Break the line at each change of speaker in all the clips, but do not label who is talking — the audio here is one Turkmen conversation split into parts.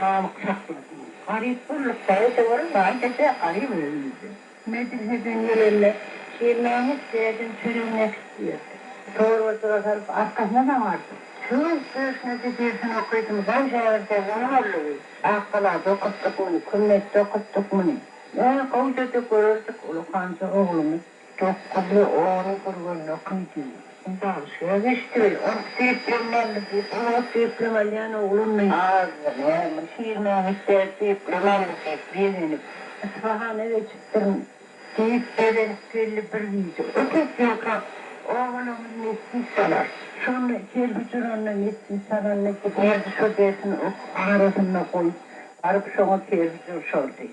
Saglyk saklasyn. Garyp bolduk baý-da bol, baý-da däl, garyp özümiz-de. Medreseden gelende, Şirmämmet dädem çöregini äkit diýerdi. Torbajyga salyp arkasyna daňardy. Söz döşüne-de dersini okydym, gowy şägirt ýazan boldy. Akgalada okatdyk muny, Kümmetde okatdyk muny. Ä, gowja-da görerdik ulakança oglumy. Dokuzly ony gürgenli okydy. Bagşyga geçdi. Ony diplom aldy diýip, oňa diplom alýan oglandy. Azdy, näme, Şirmämmet däde diplom aldy diýip, begenip, Yspyhana geçipdirin diýip, begenip geldi bir gije. Oturýarka, obalarymyz mesjit salar. Şonda kerpiç uranda, mesjit salanda giderdi, şo dersini arasynda goýup, baryp şoňa kerpiç urşardy.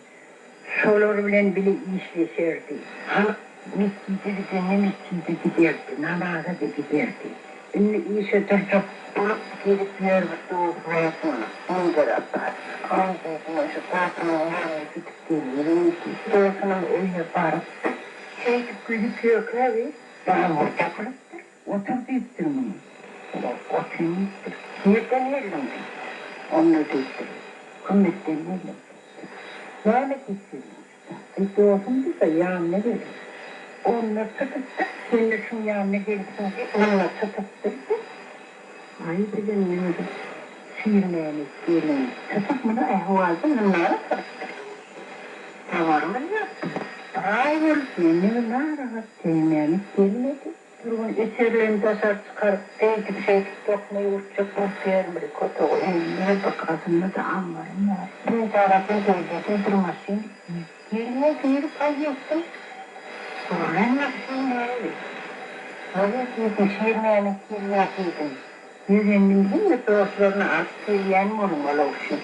Şolar bilen bile işleşerdi. Halk mesjide gidende mesjide giderdi, namaza-da giderdi. Indi işe durjak bolup gelip ýör bir dosty bar onuň, Mundar Apbas. Aý diýdim, şu dostunyň ýanyna gidip gelýän diýdi. Dostunyň öýüne barypdyr. Şeýdip gülüp ýörkä bir ýagyr tapylypdyr. Otur diýipdir muňa. Ol otyryn diýipdir. Nirden geldiň diýipdir. Onda diýipdir. Kümmetden geldim diýipdir. Näme diýip geldiň diýipdir. Aý dostum diýipdir, ýanyna geldim. Onda tutupdyr, sen-de şuň ýanyna gelipsiň diýip, munda tutupdyr-da. Aý bilen ýüwrüp, Şirmämmet gelin tutup muny Ähwazda zyndana salypdyr. Habarymyz ýok. Bir aý bolup, men-de narahat, Şirmämmet gelmedi. Bir gün eserlerini daşary çykaryp, eýdip-şeýdip dokma ýuwutjak bolup ýörmeli köpegi öýünde bir gasynda-da ammarym bar. Men tarapyn beýlede bir maşyn gelýär girip aýakdan gürlen maşyn däldi. Bolýa diýdim, Şirmämmet gelýär diýdim. Begendim hemme dostlaryny alyp gelýän bolmaly-ow şi.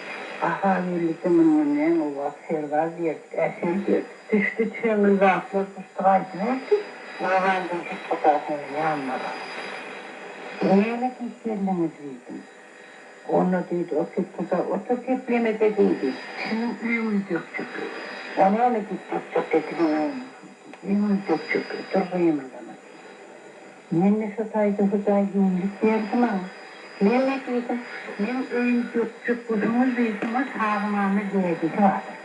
Gapa geldi-de mundan näme o wagt serbaz diýerdik, äser diýerdik. Düşdi çöňňül zatlar düşdi gaýdyberdi. Obandan kethudasynyň ýanyna baryp. Näme diýip geldiňiz diýdim. Onda diýdi, o kethuda otur geplemede diýdi. Siziň öýüňiz dökjekli. O näme diýip dökjek dedi öýüňizi diýdi. Öýüňiz dökjekli, dur gymyldama diýdi. Mende şo taýda Hudaý giňlik berdi maňa. Näme diýdim, meň öýüm dökjek bolsaňyz diýdim, ol Sagymanly dädesi bardyr.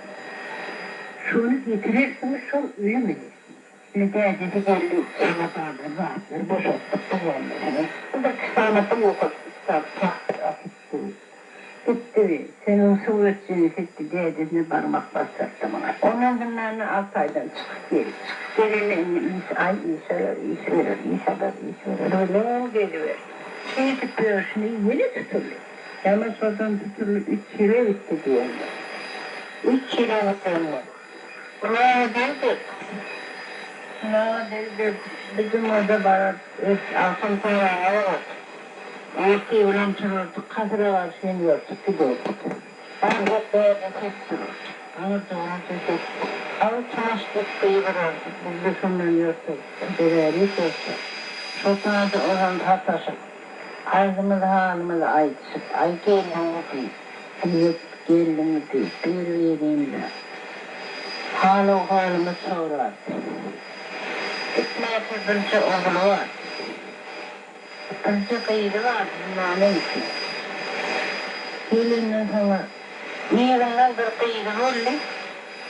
Şony getirersiňiz, şol öýe minersiňiz. Indi dädesi geldi, çemodanlary zatlary boşatdyk bu ýerlerine. Bir kitabam okadyp, kitap tapdyr atypdy. Gitdi, seniň suratçyny etdi, dädesine barmak basdyrtdy muňa. Ondan zyndanda Altaýdan çykyp geldi. Çykyp gelende indi iş, aý iş alar, iş berer, iş alar, iş berer bilen geliberdi. Şeýdip ýörşüne ýene tutuldy. Ýamaşadan tutuldy, üç ýyla gitdi diýenler. Üç ýyla gidende, Gulaga degdi. Gulaga degdi, bizim oda barardyk, agşam toraňa barardyk. Ertir bilen turardyk, kasyra garşy hem ýörtüp giderdik. Barsak bärde ses durardy. Aňyrda-bärde ses. Aw çaş diýip gygyrardy. Biz-de şondan ýörterdik. Sebäbi bolsa, şo taýda ozal sataşyp, arzymyzy-halymyzy aýdyşyp, Aý geldiňmi diýip, diýip, geldiňmi diýip, bir-birimize hal-owhalymyzy sorardy. Itmäte birje ogly bardy. Birje gyzy bardy, Nanaýsy. Gelenden soňra yzyndan bir gyzy boldy.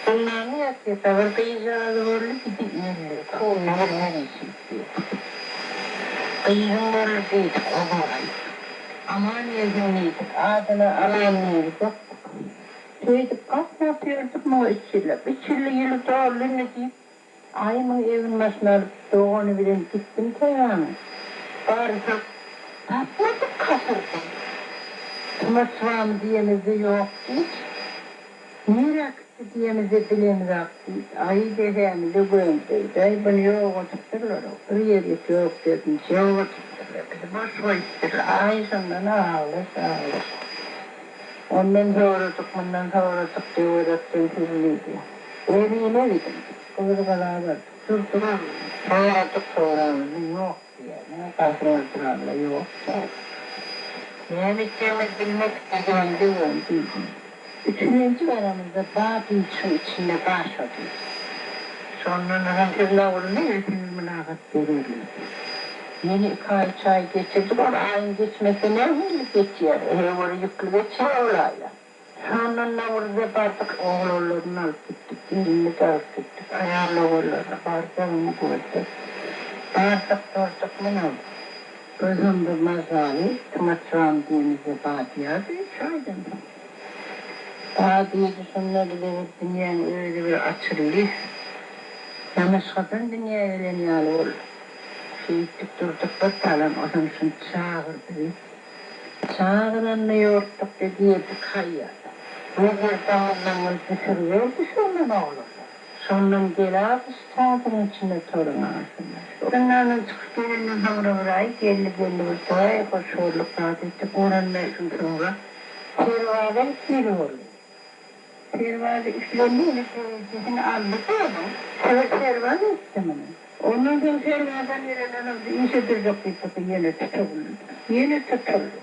Zyndanda ýatyrka bir gyzjagazy boldy, gidi öldi. Kowunda bir neneçilik diýip. Gyzyň boldy diýdik, ozal aýtdyk. Aman gelsin diýdik, adyna Aman diýip dakdyk. Şeýdip gatnap ýördük muňa üç ýyllap. Üç ýylda ýyly doldy indi diýip, Aýymyň eginbaşyny alyp, dogany bilen gitdim Tährana. Barsak, tapmadyk kasyrdan. Tumaç barmy diýemizde ýok diýdi. Nirä gitdi diýemizde bilemizok diýdi. Aý depämize gömdügdi. Aý buny ýogadypdyrlar-ow. Bir ýerlik ýok dedim. Ýogadypdyrlar. Bizi boş goýupdyrlar. Aý şondan aglaş, aglaş. Ondan soradyk, mundan soradyk, töwerekden sürlüdi. Erine gidiň. Gyzgala bardyk. Durduk. Soradyk, soramyzda ýok diýýär. Näme gasyr duranda ýok diýýär. Näme etjegimizi bilmedik, degende diýdim. Üçünji baramyzda bar diýdi, şuň içinde bar şo diýdi. Şondan soň siz nagulny gelseňiz mylagat bererler diýdi. Ýene iki aý, üç aý geçirdik. Ol aýyň geçmesi nähili geçýär? Ehe, ýükli geçýär ol aýlar. Şondan Nowruzda bardyk, oglanlaryny alyp gitdik, gelnini-de alyp gitdik, aýal-ogullaryny barjagyny gördük. Bardyk, durduk munam. Özem bir mazaly Tumaçjan diýenide badýardy çaýdan soň. Badyýdy şonda bize bir dünýäň özi bir açyldy. Ýamaşgadan dünýä gelen ýaly bolduk. Şeýtdik durduk bir talan ozam şuny çagyrdy. Çagyranyny ýortduk-da girdik haýýata. Gözel daňyl-daňyl düşüriberdi şondan oglanlar. Şondan gelardy şu çadyryň içinde toruň arasynda. Zyndandan çykyp gelenden soňra bir aý geldi-geldi bir jaý hoşgörlük zat etdik. On bäş gün soňra Perwaza gitmeli boldy. Perwaz üflendi ýene derejesini aldy-da onuň. Şeýle Perwaz etdi muny. Ondan soň Perwazdan gelenden soň işe durjak diýip dursa ýene tutuldy. Ýene tutuldy.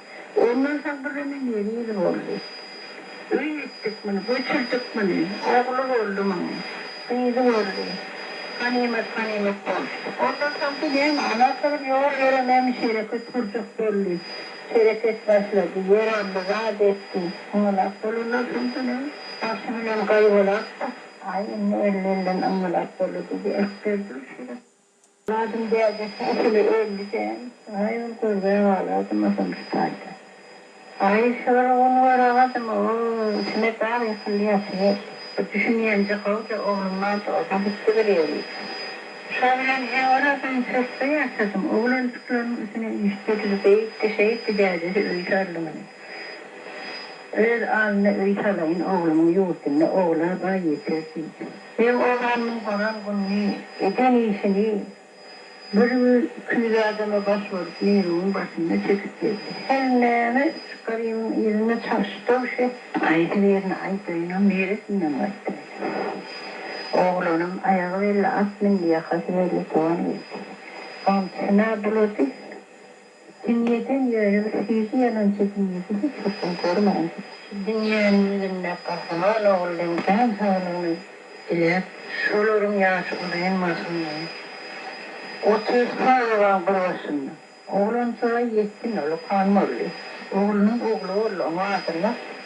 Ondan soň birneme meriz boldy. Öý etdik muny, göçürdik muny. Ogly boldy munuň. Gyzy boldy. Ganymat ganymat boluşdy. Ondan soňky näme, alaka bir ýol ýörememi şereket gurjak boldy. Hereket başlady, ýer aldy, zat etdi. Yňňylap bolandan soň-da näme, başy bilen gaýgolap-da. Aý, indi elli-elden yňňylap boldy diýdi, äkberdi şeýle. Zadym dädesi usuly öldi-dä. Aý, ol görgä galardym otam şu taýda. Aý, şol gün görägadim, o, içime dag ýykyldy ýatyberdi. Bir düşünýänje gowja oglum bardy, o-da gitdi bir ýerik. Şo bilen heňňir-ä sesde ýaşadym. Oglanjyklaryň üstüne üýşdürildi, beýtdi, şeýtdi, dädesi öý saldy muny. Öz alyna öý salaýyn oglumyň ýurdunda, ogla baý ýeter diýdi. Meň oglanymyň bolan gününi, eden işini bir 200 adama baş bolup Meruwyň başynda çekip geldi. Her näme şu Garymyň yzynda çalyşdy-ow şe. Aýdyberin, aýdaýynam neresinden gaýtdy. Oglanym aýagy belli at mindi, ýakasy belli don geýdi. Gamçysyna bulady. Dünýeden ýöne bir süýji ýalançy dünýede hiç haçan görmändim. Şu dünýäniň ýüzünde gahryman ogullaryň jan saglygyny diläp, şolaryň ýaşy uzyn bolsun diýip, otyrys obaň bir başynda. Oglanjyga ýetdi, ullakan boldy. Oglunyň ogly boldy, oňa adyny dakdy.